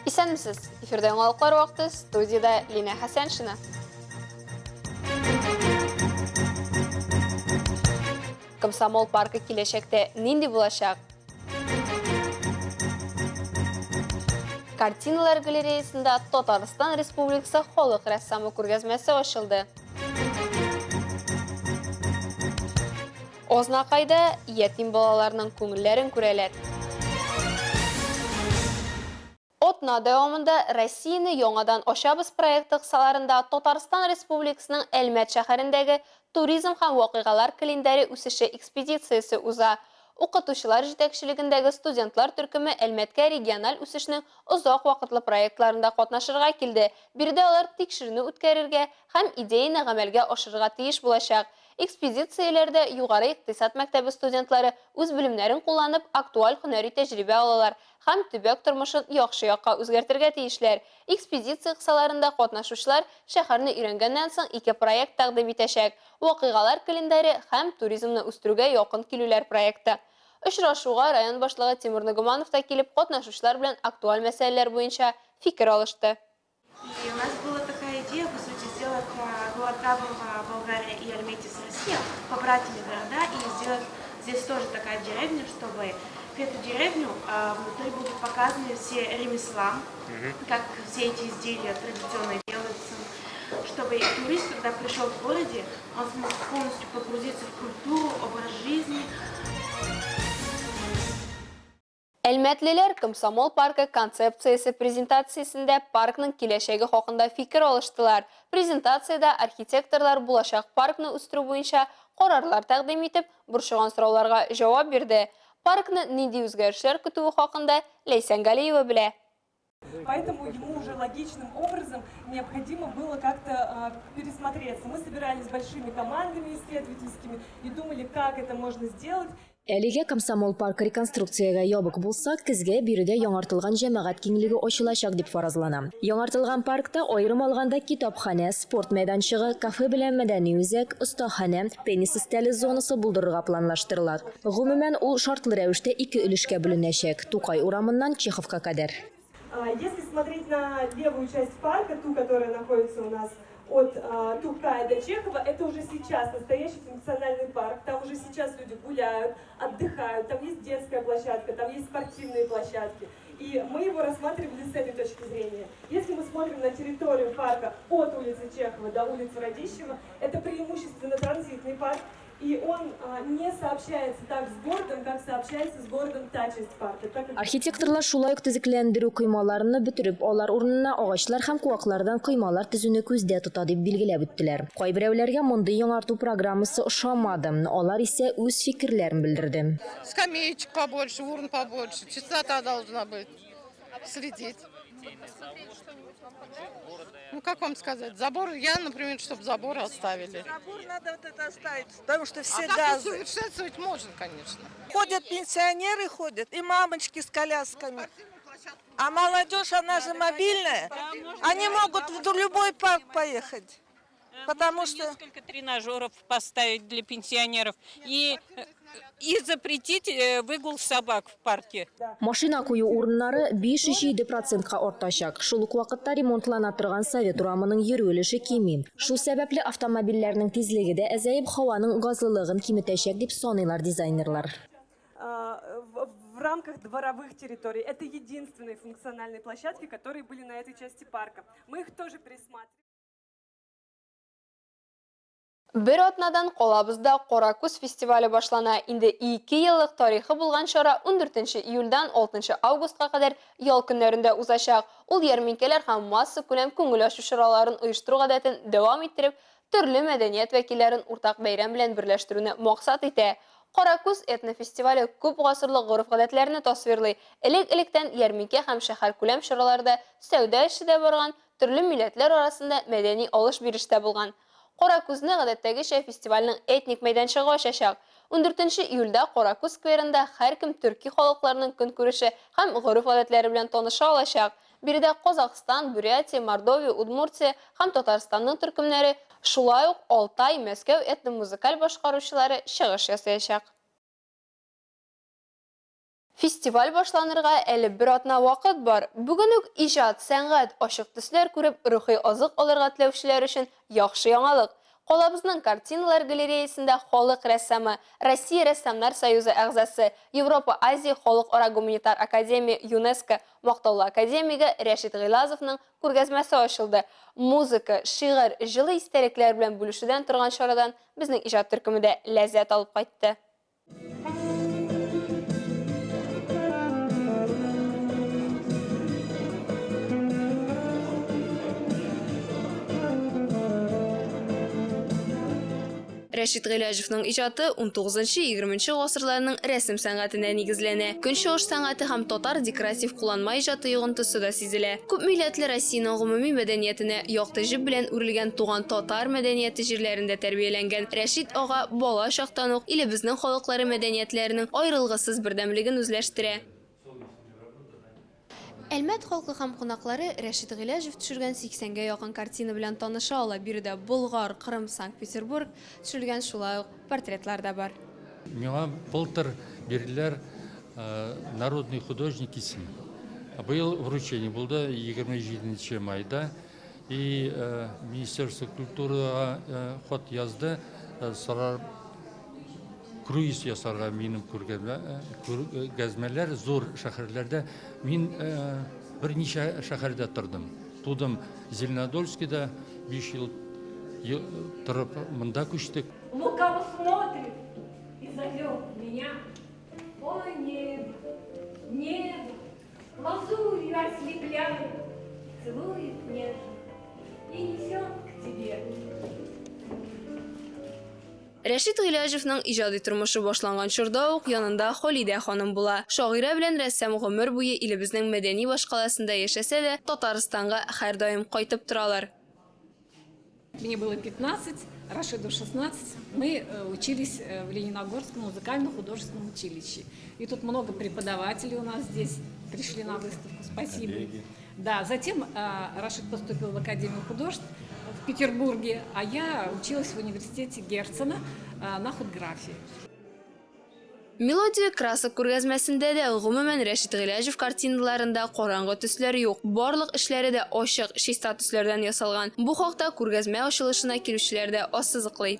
Исәнмесез! Эфирда яңалыклар вакыты, студиядә Линә Хәсәншина. Комсомол паркы киләчәктә нинди булачак? Картиналар галереясында Татарстан Республикасы халык рәссамы күргәзмәсе ачылды. Азнакайда ятим балаларның күңелләрен күрәләр. Атна дәвамында Россияне яңадан ачабыз проекты кысаларында Татарстан Республикасының Әлмәт шәһәрендәге Туризм һәм вакыйгалар календаре үсеше экспедициясе уза. Укытучылар җитәкчелегендәге студентлар төркеме Әлмәткә региональ үсешнең озак вакытлы проектларында катнашырга килде. Биредә алар тикшеренү үткәрергә һәм идеяне гамәлгә ашырырга тиеш булачак. Экспедицияләрдә Югары икътисад мәктәбе студентлары үз белемнәрен кулланып, актуаль һөнәри тәҗрибә алалар һәм төбәк тормышын яхшы якка үзгәртергә тиешләр. Экспедиция кысаларында катнашучылар шәһәрне өйрәнгәннән соң ике проект тәкъдим итәчәк, Вакыйгалар календаре һәм Туризмны үстерүгә якын килүләр проекты. Очрашуга район башлыгы Тимур Нагуманов та килеп, катнашучылар белән актуаль мәсьәләләр буенча фикер алышты. И у нас была такая идея, по сути, сделать город Габрово, Болгария и Альметьевск, Россия, побратими города и сделать здесь тоже такая деревня, чтобы в эту деревню внутри будут показаны все ремесла, как все эти изделия традиционно делаются, чтобы турист, когда пришел в городе, он смог полностью погрузиться в культуру, образ жизни. Әлмәтлеләр Комсомол паркы концепциясе презентациясендә паркның киләчәге хакында фикер алыштылар. Презентациядә архитекторлар булачак паркны үстерү буенча карарлар тәкъдим итеп, борчыган сорауларга җавап бирде. Паркны нинди үзгәрешләр көтүе хакында Ләйсән Галиева белә. Поэтому ему уже логичным образом необходимо было как-то пересмотреться. Мы собирались большими командами исследовательскими и думали, как это можно сделать. Әлегә Комсомол паркы реконструкциягә ябык булса, көзгә биредә яңартылган җәмәгать киңлеге ачылачак дип фаразлана. Яңартылган паркта, аерым алганда, китапханә, спорт мәйданчыгы, кафе белән мәдәни үзәк, остаханә, теннис өстәле зонасы булдырырга планлаштырыла. Гомумән, ул шартлы рәвештә ике өлешкә бүленәчәк, Тукай урамыннан Чеховка кадәр. Если смотреть на левую часть парка, ту, которая находится у нас от Тукая до Чехова, это уже сейчас настоящий функциональный парк. Там уже сейчас люди гуляют, отдыхают, там есть детская площадка, там есть спортивные площадки. И мы его рассматривали с этой точки зрения. Если мы смотрим на территорию парка от улицы Чехова до улицы Радищева, это преимущественно транзитный парк, и он не сообщается так с городом, как сообщается с городом та часть парка. Так как... Архитекторлар шулай ук төзекләндерү коймаларны бетереп, алар урынына агачлар һәм куаклардан коймалар төзүне күздә тота, дип билгеләп үттеләр. Кайберәүләргә мондый яңарту программасы ошамады, алар исә үз фикерләрен белдерде. Скамеечек побольше, урн побольше, чистота должна быть, следить. Ну, как вам сказать, забор, я, например, чтобы забор оставили. Забор надо вот это оставить, потому что все а так газы. усовершенствовать можно, конечно. Ходят пенсионеры, ходят, и мамочки с колясками. А молодежь, она же мобильная. Они могут в любой парк поехать. Потому Можно что- несколько тренажеров поставить для пенсионеров и, и запретить выгул собак в парке. Машина кую урыннары 5,7 процентка артачак. Шул ук вакытта ремонтлана торган Совет урамының йөрү өлеше кими. Шул сәбәпле автомобильләрнең тизлеге дә әзәеп, һаваның газлылыгын киметәчәк, дип саныйлар дизайнерлар. В рамках дворовых территорий. Это единственные функциональные площадки, которые были на этой части парка. Мы их тоже пересматриваем. Бер атнадан калабызда Каракүз фестивале башлана. Инде ике еллык тарихы булган чара ундүртенче июльдән алтынчы августка кадәр ял көннәрендә узачак. Ул ярминкәләр һәм массакүләм күңел ачу чараларын оештыру гадәтен дәвам иттереп, төрле мәдәният вәкилләрен уртак бәйрәм белән берләштерүне максат итә. Каракүз этнофестивале күп гасырлык гореф-гадәтләрне тасвирлый. Элек-электән ярминкә һәм шәһәркүләм чараларда сәүдә эше дә барган, Төрле милләтләр арасында мәдәни алыш-биреш тә булган. Каракүзне, гадәттәгечә, фестивальнең этник мәйданчыгы ачачак. Ундүртенче июльдә Каракүз скверында һәркем төрки халыкларның көнкүреше һәм гореф-гадәтләре белән таныша алачак. Биредә Казахстан, Бурятия, Мордовия, Удмуртия һәм Татарстанның төркемнәре, шулай ук Алтай, Мәскәү этномузыкаль башкаручылары чыгыш ясаячак. Фестиваль башланырга әле бер атна вакыт бар. Бүген үк иҗат, сәнгать, ачык төсләр күреп, рухи азык алырга теләүчеләр өчен яхшы яңалык. Калабызның картиналар галереясендә халык рәссамы, Россия Рәссамнар союзы әгъзасы, Европа-Азия халыкара гуманитар академия ЮНЕСКО мактаулы академигы Рәшит Гыйлазовның күргәзмәсе ачылды. Музыка, шигырь, җылы истәлекләр белән бүлешүдән торган чарадан безнең иҗат төркеме дә ләззәт алып кайтты. Рәшит Гыйләҗевның иҗаты 19-20 гасырларның рәсем сәнгатенә нигезләнә. Көнчыгыш сәнгате һәм татар декоратив-кулланма иҗаты йогынтысы да сизелә. Күпмилләтле Россиянең гомуми мәдәниятенә якты җеп белән үрелгән туган татар мәдәнияте җирләрендә тәрбияләнгән Рәшит ага бала чактан ук илебезнең халыклары мәдәниятләренең аерылгысыз бердәмлеген үзләштерә. Әлмәт халкы һәм кунаклары Рәшит Гыйләҗев төшергән 80 гә якын картина белән таныша ала. Биредә Болгар, Кырым, Санкт-Петербург төшерелгән шулай ук портретлар да бар. Миңа былтыр бирделәр Народный художник исеме. Быел вручение булды 27 нче майда. И Министерство культурага хат язды, сорар круиз ясарга минем күргәзмәләр зур шәһәрләрдә. Мин берничә шәһәрдә тордым. Тудым Зеленодольскида, 5 ел торып монда күчтек. Лукаво смотрит и зовет меня. Ой, небо, небо, лазурью ослепляет, целует нежно и несет к тебе. Рәшит Гыйләҗевның иҗади тормышы башланган чорда ук янында Халидә ханым була. Шагыйрә белән рәссам гомер буе илебезнең мәдәни башкаласында яшәсә дә, Татарстанга һәрдаим кайтып торалар. Мне было 15, Рашиду 16. Мы э, учились э, в Лениногорском музыкально-художественном училище. И тут много преподавателей у нас здесь пришли на выставку. Спасибо. Коллеги. Да, затем э, Рашид поступил в Академию художеств в Петербурге, а я училась в университете Герцена на худграфии. Мелодия красок күргәзмәсендә дә, гомумән, Рәшит Гыйләҗев картиналарында караңгы төсләр юк. Барлык эшләре дә ачык, чиста төсләрдән ясалган. Бу хакта күргәзмә ачылышына килүчеләр дә ассызыклый.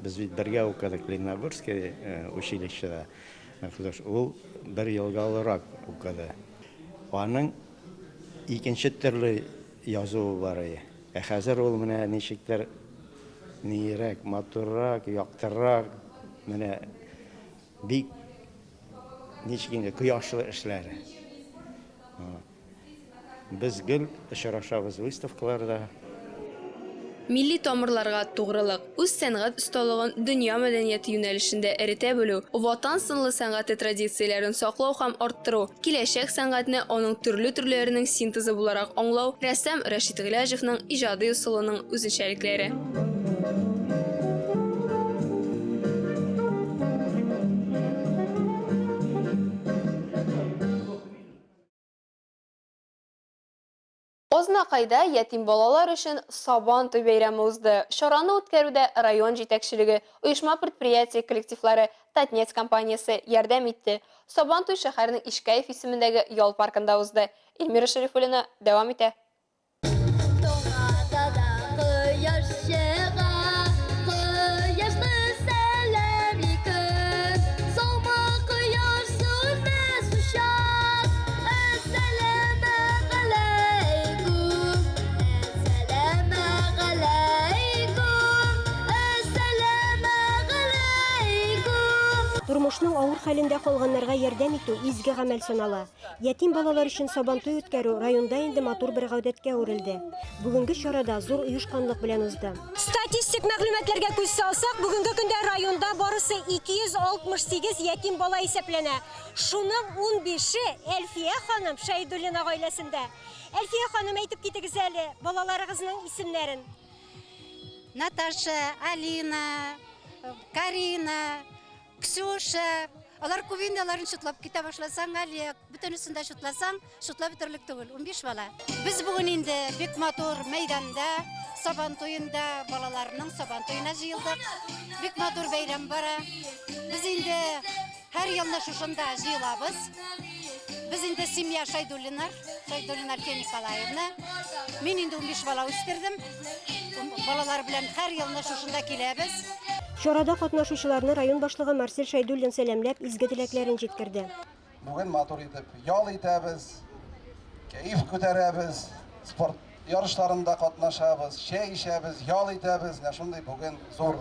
Без бит бергә укыдык Лениногорский училищеда. Ул бер елга олырак укыды. Аның икенче төрле язуы бар ие. Ә хәзер ул менә ничектер ниерәк, матуррак, яктырак, менә бик ничек инде кояшлы эшләре. Без гел очрашабыз выставкаларда. Милли тамырларга тугрылык, үз сәнгать осталыгын дөнья мәдәнияте юнәлешендә эретә белү, Ватан сынлы сәнгате традицияләрен саклау һәм арттыру, киләчәк сәнгатьне аның төрле төрләренең синтезы буларак аңлау, рәссам Рәшит Гыйләҗевның иҗади ысулының үзенчәлекләре. Азнакайда ятим балалар өчен Сабан туй бәйрәме узды. Чараны үткәрүдә район җитәкчелеге, оешма-предприятие коллективлары, Татнефть компаниясе ярдәм итте. Сабан туй шәһәрнең Ишкәев исемендәге ял паркында узды. Эльмира Шәрифуллина дәвам итә. Тормышның авыр хәлендә калганнарга ярдәм итү изге гамәл санала. Ятим балалар өчен Сабантуй үткәрү районда инде матур бер гадәткә әверелде. Бүгенге чара да зур оешканлык белән узды. Статистик мәгълүматларга күз салсак, бүгенге көндә районда барысы 268 ятим бала исәпләнә. Шуның унбише Әлфия ханым Шәйдуллина гаиләсендә. Әлфия ханым, әйтеп китегез әле балаларыгызның исемнәрен. Наташа, Алина, Карина, Ксюша. Алар күп инде, аларны чутлап китә башласаң, Олег, бөтенесен дә чутласаң, чутлап бетерлек түгел. 15 бала. Без бүген инде бик матур мәйданда, Сабан туенда, балаларның Сабан туена җыелдык. Бик матур бәйрәм бара. Без инде. Һәр елны шушында җыелабыз. Без инде семья Шайдуллиннар, Шайдуллина Альфия Николаевна. Мин инде 15 бала үстердем. Балалар белән һәр елны шушында киләбез. Чарада катнашучыларны район башлыгы Марсель Шәйдуллин сәламләп, изге теләкләрен җиткерде. Бүген матур итеп ял итәбез, кәеф күтәрәбез, спорт ярышларында катнашабыз, чәй эчәбез, ял итәбез. Менә шундый бүген зур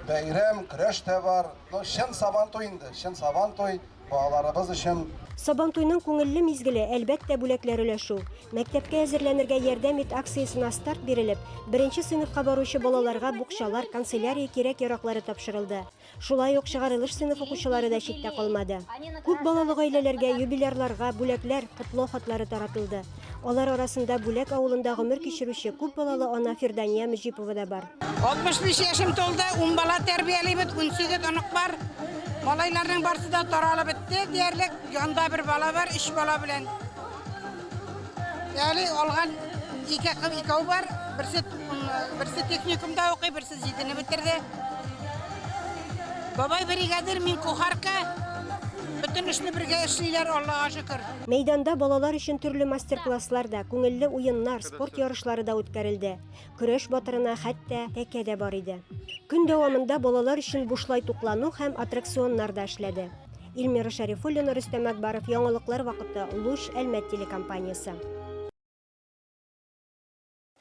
бәйрәм, көрәш тә бар. Ну, чын Сабантуй инде, чын Сабантуй балаларыбыз өчен. Сабантуйның күңелле мизгеле, әлбәттә, бүләкләр өләшү. Мәктәпкә әзерләнергә ярдәм ит акциясенә старт бирелеп, беренче сыйныфка баручы балаларга букчалар, канцелярия кирәк-яраклары тапшырылды. Шулай ук чыгарылыш сыйныф укучылары да читтә калмады. Күп балалы гаиләләргә, юбилярларга бүләкләр, котлау хатлары таратылды. Алар арасында Бүләк авылында гомер кичерүче күп балалы ана Фирдания Мөҗипова да бар. 65 яшем тулды, ун бала тәрбиялибез, 18 онык бар. Малайларның барсы да таралып бетте диярлек. Янда бер бала бар, өч бала белән. Әле алган ике кыз икәү бар. Берсе берсе техникумда укый, берсе җидене бетерде. Бабай бригадир, мин кухарка. Бөтен эшне бергә эшлиләр, Аллага шөкер. Мәйданда балалар өчен төрле мастер-класслар да, күңелле уеннар, спорт ярышлары да үткәрелде. Көрәш батырына хәтта тәкә дә бар иде. Көн дәвамында балалар өчен бушлай туклану һәм аттракционнар да эшләде. Эльмира Шәрифуллина, Рөстәм Әкбаров, Яңалыклар вакыты, Луч, Әлмәт телекомпаниясе.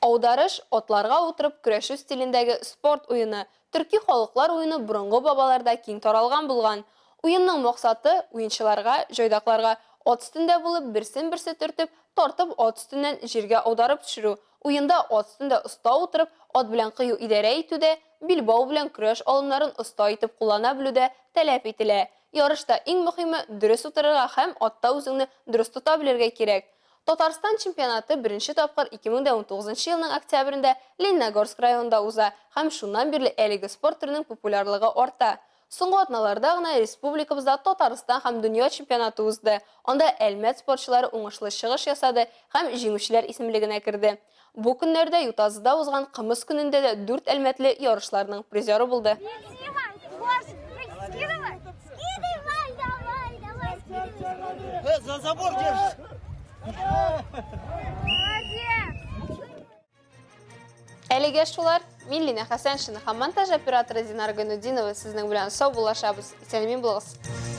Аударыш, атларга утырып көрәшү стилендәге спорт уены. Төрки халыклар уены борынгы бабаларда киң таралган булган. Уенның максаты, уенчыларга, җайдакларга ат өстендә булып, берсен-берсе төртеп, тартып ат өстеннән җиргә аударып төшерү. Уенда ат өстендә оста утырып, ат белән кыю идарә итү дә, билбау белән көрәш алымнарын оста итеп куллана белү дә таләп ителә. Ярышта иң мөхиме, дөрес утырырга һәм атта үзеңне дөрес тота белергә кирәк. Татарстан чемпионаты беренче тапкыр 2019 елның октябрендә Лениногорск районында уза һәм шуннан бирле әлеге спорт төренең популярлыгы арта. Соңгы атналарда гына республикабызда Татарстан һәм дөнья чемпионаты узды, анда Әлмәт спортчылары уңышлы чыгыш ясады һәм җиңүчеләр исемлегенә керде. Бу көннәрдә Ютазыда узган Кымыз көнендә дә дүрт әлмәтле ярышларның призеры булды. За забор держишь! Әлегә шулар. Мин Лина Хәсәншина һәм монтаж операторы Динара Гайнутдинова сезнең белән сау булашабыз. Исән-имин булыгыз.